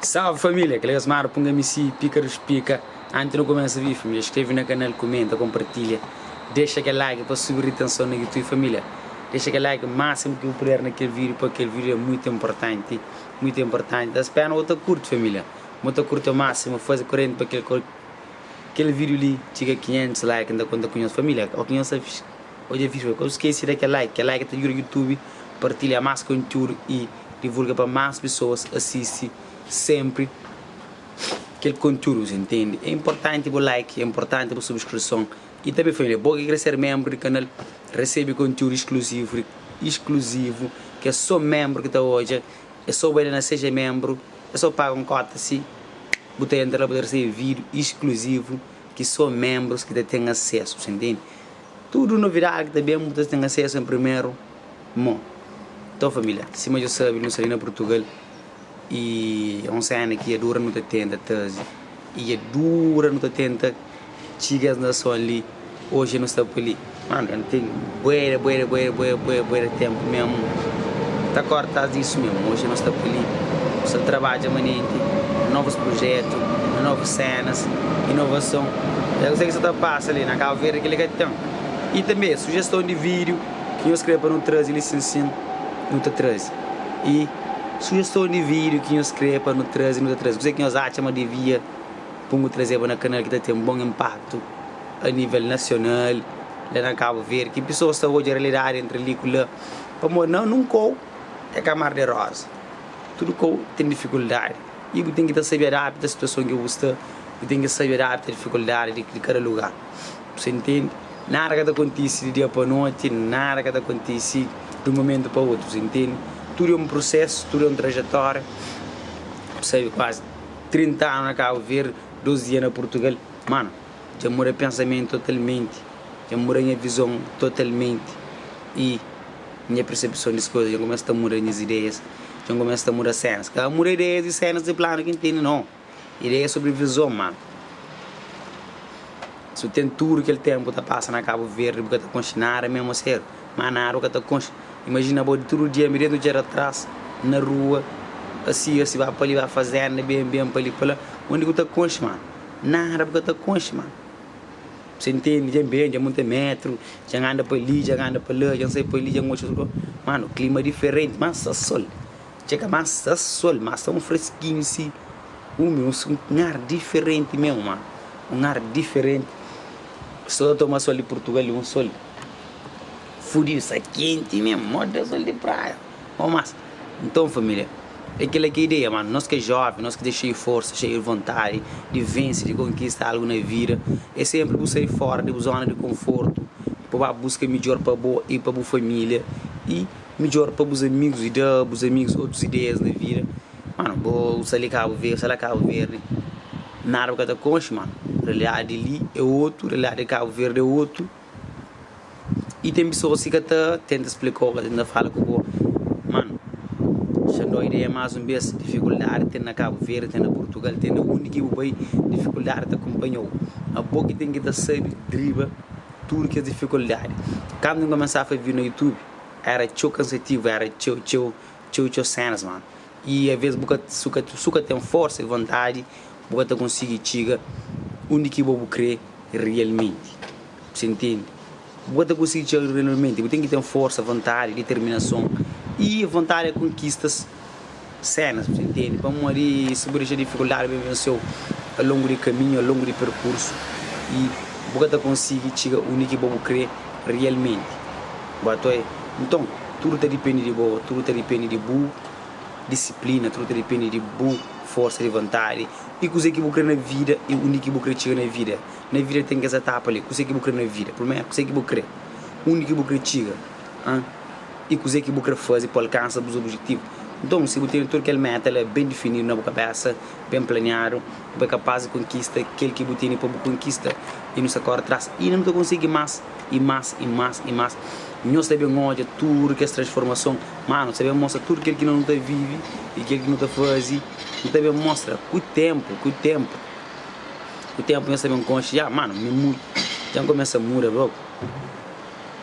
Salve família, kel Osmar Punga MC, Pika dos Pika. Antes nu kumesa vídeo família, skreve na kanal, kumenta, kompartilha, dexa kel like pa subi ritenson na YouTube família. Dexa kel like máximo ki bu puder na kel vídeo, pa kel vídeo é muito importante, muito importante. Ta spera bu ta kurti família, bu ta kurti ao máximo, faze korenti pa kel kel vídeo li txiga 500 like, N ta konta ku nhos família. O ki nhos ta odja vídeo, ka bu skese da kel like, kel like ta djuda YouTube partilha más kontiúdu y divulga pa más pesoas asisti senpri kel kontiúdu, bu intende? É inportanti bu like, é inportanti bu subskrison y tanbe família, bo ki kre ser menbru di kanal, resebe kontiúdu iskluzivu iskluzivu ki é so menbru ki ta odja, é so bai la na seja menbru, é so paga un kota si bu ta entra la bu ta resebe vídiu iskluzivu ki so menbrus ki ta ten asesu, bu intende? Tudu novidadi ki ta ben bu ta ten asesu en primeru mon. Nton família, sima dja sabe nu sta li na Purtugal y é un sena ki dja dura nu ta tenta traze y dja dura nu ta tenta txiga es nason li, oji nu sta pa li. Manu, dja nu ten bué bué bué bué bué bué di ténpu mésmu ta korta disu mésmu. Oji nu sta pa li, nu sta trabadja manenti na novus prujétu, na novus sénas, inovason. É kuzê ki sta ta pasa li na Kabu Verdi kel-li ka ten. Y tanbê sujeston di vídiu ki nhos krê pa nu traze li sin sin, nu ta traze. Y sujeston di vídiu ki nhos krê pa nu traze, nu ta traze. Kuzê ki nhos atxa ma devia pa nu trazeba na kanal ki ta ten bon inpaktu a nível nasional la na Kabu Verdi, ki pesoas ta odja realidadi entri li ku la. Pamodi na nun kou é ka mar de roza, tudu kou ten difikuldadi y bu ten ki ta sabe adapta situason ki bu sta, bu ten ki sabe adapta difikuldadi di kada lugar. Bu sa intende? Nada ka ta kontise di dia pa noti, nada ka ta kontise di un momentu pa otu, bu sa intende? Tudu é un prusesu, tudu é un trajetória. Bu sabe, kuazi 30 anu na Kabu Verdi, 2 dia na Purtugal, mano, dja muda pensamentu totalmenti, dja muda nha vizon totalmenti y nha persepson di kuzas, dja kumesa ta muda nhas ideias, dja kumesa ta muda sénas. Ka muda ideias di sénas di planu ki N tene, no. Ideia sobri vizon, mano. Si bu ten tudu kel tenpu ta pasa na Kabu Verdi bu ka ta konxe nada mesmu aseru, ma nada bu ka ta konxe. Imajina bo di tudu dia mi dentu djera tras na rua asi asi ba pa li ba fazenda ben ben pa li pa la undi ku ta konxe mano? Nada bu ka ta konxe mano. Bu intende? Dja N ben dja monta metru dja N anda pa li dja N anda pa la dja N sai pa li dja N odja mano klima diferenti mas sta sol. Txeka mas sta sol, mas sta un freskinhu si Umi, un ar diferenti mesmu ma Un ar diferenti Sta ta toma sol di Purtugal li, un sol fudidu, sta kenti mesmu Moda sol di praia, o mas Nton familia, é kila ki é ideia manu Nos ki é joven, nos ki ten xeiu forsa, xeiu vontadi di vense, di konkista algu na vida É senpri bu sai fora di bu zona di konfortu Pa ba buska midjor pa bo i pa bu familia I Midjor pa bus amigus i da bus amigus otus ideias na vida. Mano, bo sta li Kabu Verdi, sta la Kabu Verdi, nada bu ka ta konxe, mano. Realidadi di li é otu, realidadi di Kabu Verdi é otu. I ten pesoas ki ka ta tenta splikau, ka ta tenta fala ku bo. Mano, xa-m da-u ideia más un bês, difikuldadi ten na Kabu Verdi, ten na Purtugal, ten na undi ki bu bai, difikuldadi ta kunpanha-u. Abo ki ten ki ta sabe driba tudu kes difikuldadi. Kantu N kumesa a faze vídiu na YouTube, Era txeu kansativu, era txeu, txeu, txeu, txeu sénas, mano. I aves bu ka, su ka, su ka ten forsa i vontadi, bu ka ta konsigi txiga undi ki bo bu kre rialmenti. Bu sa intende? Bu ka ta konsigi txiga rialmenti. Bu ten ki ten forsa, vontadi, diterminason i vontadi di konkistas sénas, bu sa intende? Pamodi si bu dexa difikuldadi ben vense-u a longu di kaminhu, a longu di perkursu i bu ka ta konsigi txiga undi ki bo bu kre rialmenti. Bu atoe. Nton, tudu ta dipende di bo, tudu ta dipende di bu disiplina, tudu ta dipende di bu forsa di vontadi i kuzê ki bu kre na vida i undi ki bu kre txiga na vida. Na vida ten kes etapa li, kuzê ki bu kre na vida, primeru kuzê ki bu kre, undi ki bu kre txiga i kuzê ki bu kre faze pa alkansa bus obijetivu. Nton, si bu tene tudu kel meta la ben difinidu na bu kabésa, ben planiadu, bu é kapás di konkista kel ki bu tene pa bu konkista i nu sta kóre tras i nu ta konsigi más. i más i más i más. Nhos ta ben odja tudu kes transformason. Má nu ta ben mostra tudu kel ki nu ta vive i kel ki nu ta faze. Nu ta ben mostra ku ténpu, ku ténpu, ku ténpu nhos ta ben konxe. Ya, manu, mi muda, dja N kumesa muda bro.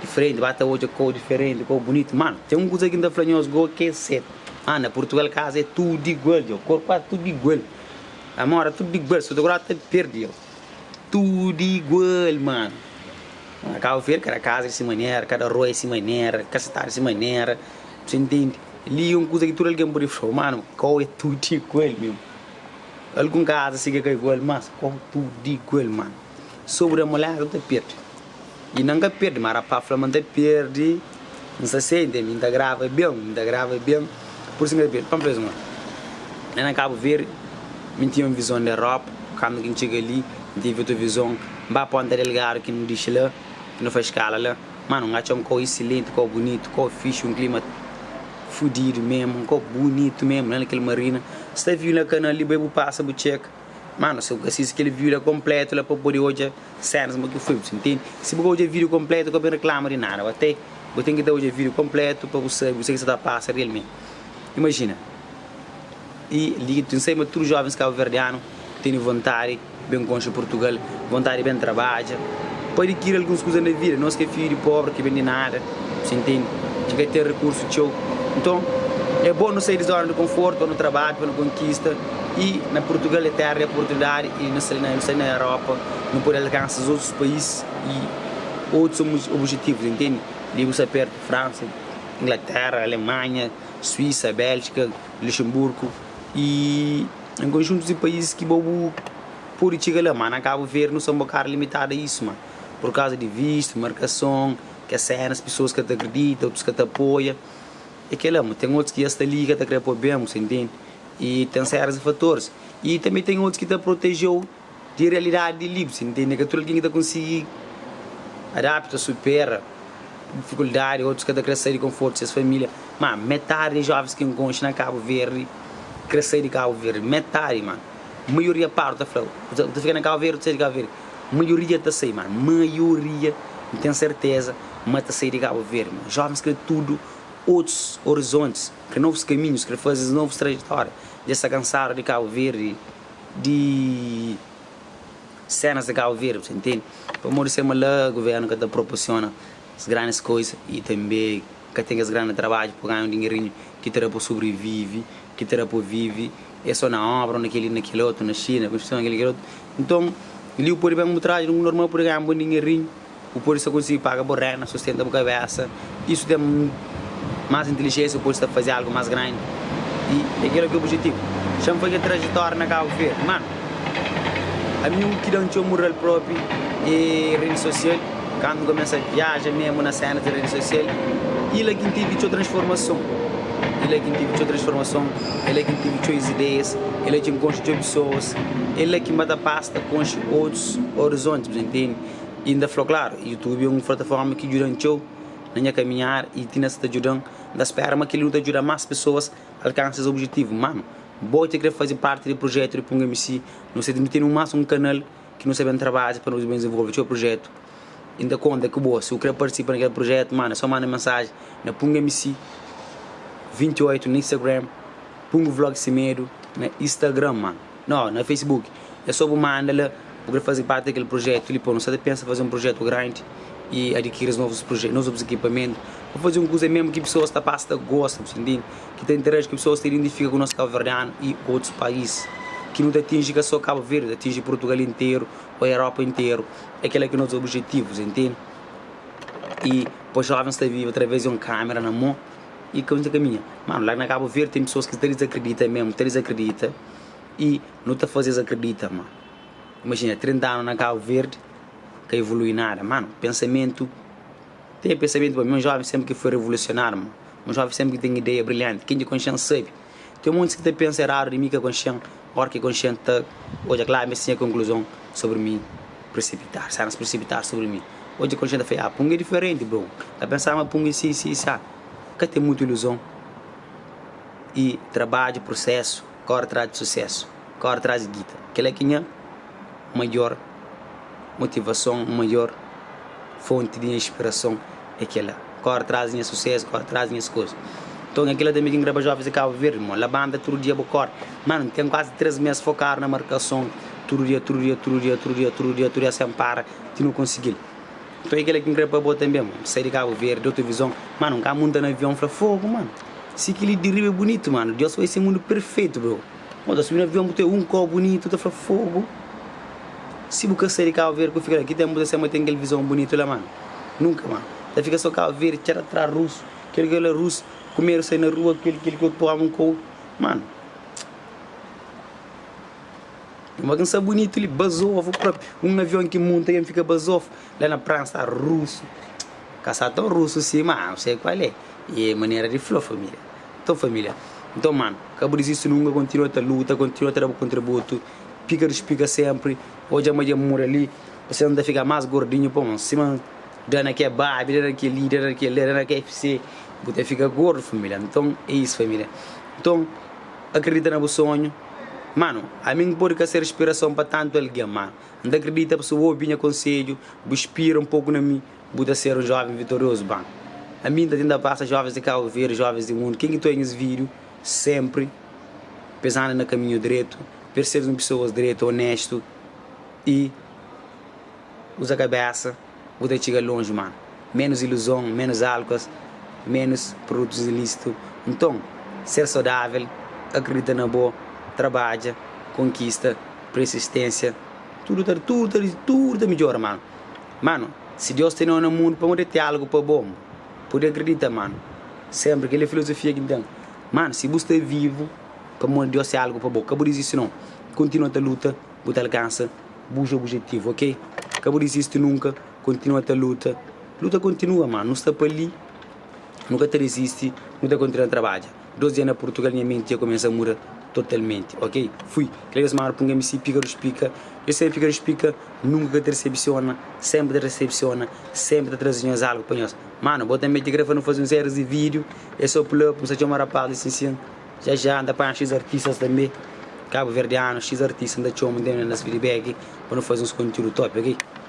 Diferenti, ba ta odja kau diferenti, kau bunitu. Manu, ten un kuza ki N ta fla nhos go ki é sertu. Ma na Portugal kaza é tudu igual djo, kor kuazi tudu igual, amora tudu igual, so ta gora ta perdi djo, tudu igual mano. Na Cabo Verde kada kaza é di si manera, kada rua é di si manera, kada stadu é di si manera, bu intende? Li é un kuza ki tudu algen pode fla, mano kau é tudu igual mesmu, algun kaza si ki ka igual mas kau tudu igual mano, so bu da moleza bu ta perdi. I nan ka perde, ma rapá fla ma N ta perde, N sta sente, mi N ta grava ben, N ta grava ben, pur isu N ka ta perde. Pa N fla-s ma, la na Kabu Verdi, mi N tinha un vizon di Europa, kantu ki N txiga li, N tive otu vizon, N ba Ponta Delgadu ki nu dixi la, ki nu faz skala la, manu N atxa un kau isilenti, kau bunitu, kau fixi, un klima fudidu memu, un kau bunitu memu, la na kel marina, sta viu na kanal li, bai bu pasa bu txeka. Mano, si bu ka sisti kel video la completo la pa pode odja cenas mo ki foi, bu intende? Si bu ka odja video completo ka ben reclama di nada, ate bu ten ki ta odja video completo pa bu sabi kuse ki sa ta pasa realmente. Imagina, i li n sai ma tudu jovens cabo-verdiano tene vontadi ben konxe Portugal, vontadi ben trabadja pa adikiri alguns kuza na vida, nos ki é fidju di pobri ki ben di nada, bu intende? Ki ka ten recurso txeu, nton é bon nu sai di zona di conforto pa nu trabadja pa nu konkista. I na Purtugal é terra di oportunidadi i nu sta na Europa nu pode alkansa otus país i otus objetivus, intende? Li bu sta pertu Fransa, Inglaterra, Alemanha, Suísa, Bélgika, Luxemburgu i un konjuntu di país ki bo bu pode txiga la. Ma na Kabu Verdi nu sta un bokadu limitadu a isu, ma pur kauza di vistu, markason, kes senas, pesoas ka ta akridita, otus ka ta apoia. É kela, ma ten otus ki dja sta li ka ta kre poi ben, bu sta intende? I ten séries di fatoris. I tanbe ten otus ki ta proteje-u di realidadi di li. Bu ntende? Ka tudu algen ki ta konsigi adapta, supera difikuldadi. Otus ka ta kre sai di konfortu di ses família. Ma metadi di jovens ki N konxe na Kabu Verdi kre sai di Kabu Verdi. Metadi, ma maioria paru ta fla, Bu ta fika na Kabu Verdi ô ta sai di Kabu Verdi? Maioria ta sai, ma maioria N ten serteza ma ta sai di Kabu Verdi. Jovens kre tudu otus orizontis. Kre novus kaminhus, kre faze novus trajetória. Dja sta kansadu di Kabu Verdi, di senas di Kabu Verdi, bu ta intende? Pamodi sema la guvernu ka ta proporsiona es grandis koisa i tanbe ka ten kes grandi trabadju pa ganha un dinherinhu ki ta da pa sobrivivi, ki ta da pa vivi. É so na obra, na kel-li, na kel otu, na Xina, konstruson, kel-li, kel otu. Nton, li bu pode ben bu trabadju normal, bu pode ganha un bon dinherinhu. Bu pode sta konsigi paga bu renda, sustenta bu kabesa. Isu ten más intilijénsia, bu pode sta faze algu más grandi. I é kel-la ki é obijetivu. Xa-m faze trajetória na Kabu Verdi. Manu, ami u ki da-m txeu mural propi é redi sosial. Kantu N kumesa viaja mésmu na sénas di redi sosial, i la ki N tevi txeu transformason. I la ki N tevi txeu transformason, é la ki N tevi txeu ideias, é la ki N konxe txeu pesoas, é la ki N ba ta pasa ta konxe otus orizontis, bu ta intende? I N ta fla-u klaru, YouTube é un plataforma ki djuda-m txeu na nha kaminhada i ti na sta ta djuda-m. N ta spera ma kel-li nu ta djuda más pesoas alkansa ses obijetivu. Manu, bo ki krê faze parti di prujétu di Punga MC, nu sta nu tene más un kanal ki nu sta ben trabadja pa nu ben dizenvolve txeu prujétu. I N ta konta ku bo, si bu krê partisipa na kel prujétu, manda sô manda mensaji na Punga MC 28 na Instagram, Pungo Vlog Semedo na Instagram, manu. No, na Facebook. É só bu manda la, bu kre faze parte di kel projetu li, pô, nu sta ta pensa faze un projetu grandi y adikiri es novus projetu, novus ekipamentu, pa faze un kuza mesmu ki pesoas ta pasa ta gosta, bu sta intende? Ki ta interage, ki pesoas ta identifika ku nos kabuverdianu y otus país, ki nu ta atinji ka só Kabu Verdi, ta atinji Purtugal interu ô Europa interu, é kela ki é nos objetivu, bu sta intende? Y pa jovens ta vive através di un kamera na mon y ka ta kaminha. Manu, la na Kabu Verdi ten pesoas ki ta dizakredita mesmu, ta dizakredita. I nu ta faze-s akredita ma, imajina, 30 anu na Kabu Verdi ka evolui nada. Manu, pensamentu, ten pensamentu pa mi, un joven senpri ki foi revolusionariu, ma un joven senpri ki ten ideia brilhanti, ken ki konxe-m sabe. Ten montis ki ta pensa eradu di mi ka konxe-m, ora ki konxe-m ta odja klaru ma es tinha konkluzon sobri mi prisipitadu, senas prisipitadu sobri mi. Odja konxe-m ta fla, ah, Punga é diferenti bro, ta pensa ma Punga é si, si, sa. Ka ten mutu iluzon i trabadju, prusesu. Kóre tras di susésu, kóre tras di guita. Kel-la ki nha maior motivason, maior fonti di nha inspirason é kel-la. Kóre tras di nha susésu, kóre tras di nhas kuza. Nton, é kel-la tanbê ki N krê pa jovens di Kabu Verdi, irmon. Labanta tudu dia bu kóre. Manu, N ten kuazi 3 mês fokadu na markason tudu dia, tudu dia, tudu dia, tudu dia, tudu dia, tudu dia sen para ti nu konsigi-l. Nton, é kel-la ki N krê pa bo tanbê, irmon. Sai di Kabu Verdi, di otu vizon. Manu, N ka munta na avion, N fla, Fogu, manu! Si kel li di riba é bunitu, mano, Dios fai ese mundu perfeitu, bro. Bo ta subi na avion bu ta un kau bunitu, ta fla fogu. Si bu ka sai di Cabo Verde ku fika la, ki tempu bu ta sai ma ten kel vizon bunitu la, mano? Nunka, mano. Ta fika so Cabo Verde, txera tra rusu, kel kel la rusu, ku medu sai na rua, kel kel ki otu poma un kou, mano. Uma ki N sta bunitu li, bazofu propi. Un avion ki munta i N fika bazofu. La na Fransa sta rusu. Ka sta ton rusu si, ma N sai kual é. E manera di fla família. Nton família, nton manu, ka bu dizisti nunka, kontinua ta luta, kontinua ta da bu kontributu, pika dispika senpri. Odja ma dja muda li, bu ta fika más gordinhu pamodi sima da na kebabi, da na kel-li, da na kel-la, da na KFC, bu ta fika gordu família. Nton é isu família. Nton akredita na bu sonhu. Manu, ami N pode ka ser inspirason pa tantu algen, ma N ta kridita pa si bu obi nha konsedju, bu inspira un poku na mi, bu ta ser un jóven vitoriozu. Ba, ami N ta tenta pasa jóvens di Kabu Verdi, jóvens di mundu, ken ki ta oja nhas vídiu, sénpri pa es anda na kaminhu dretu, pa es ser un pesoas dretu, onéstu i uza kabésa, bu ta txiga lonji, manu. Ménus iluzon, ménus álkuas, ménus produtus ilísitu. Nton, ser saudável, akridita na bo, trabadja, konkista, persisténsia, tudu ta, tudu ta, tudu ta midjora, manu. Manu, si Deus tene-u na mundu, pamodi el ten algu pa bo, pode akridita, manu. Sénpri, kel-li é filozofia ki N ten. Manu, si bu sta vivu, pamodi Deus ten algu pa bo. Ka bu dizisti, nau. Kontinua ta luta, bu ta alkansa bus obijetivu, ok? Ka bu dizisti nunka. Kontinua ta luta, luta kontinua ma nu sta pa li, nu ka ta dizisti, nu ta kontinua trabadja. 2 dia na Purtugal nha menti dja kumesa muda totalmenti, ok? Fui, kel bes mara pun MC pika dus pika, eu sempre pika dus pika, nunka ka ta disepsiona, sempre ta disepsiona, sempre ta traze nhos algu pa nhos. Mano, bo tanbe ti kre pa nu faze un series di video, é so pull up, nu sta txoma rapaz li sin sin, já já N ta panha xis artistas tanbe, kabuverdianu, xis artista N ta txoma, N tene nas feedback pa nu faze uns kontiudu top, ok?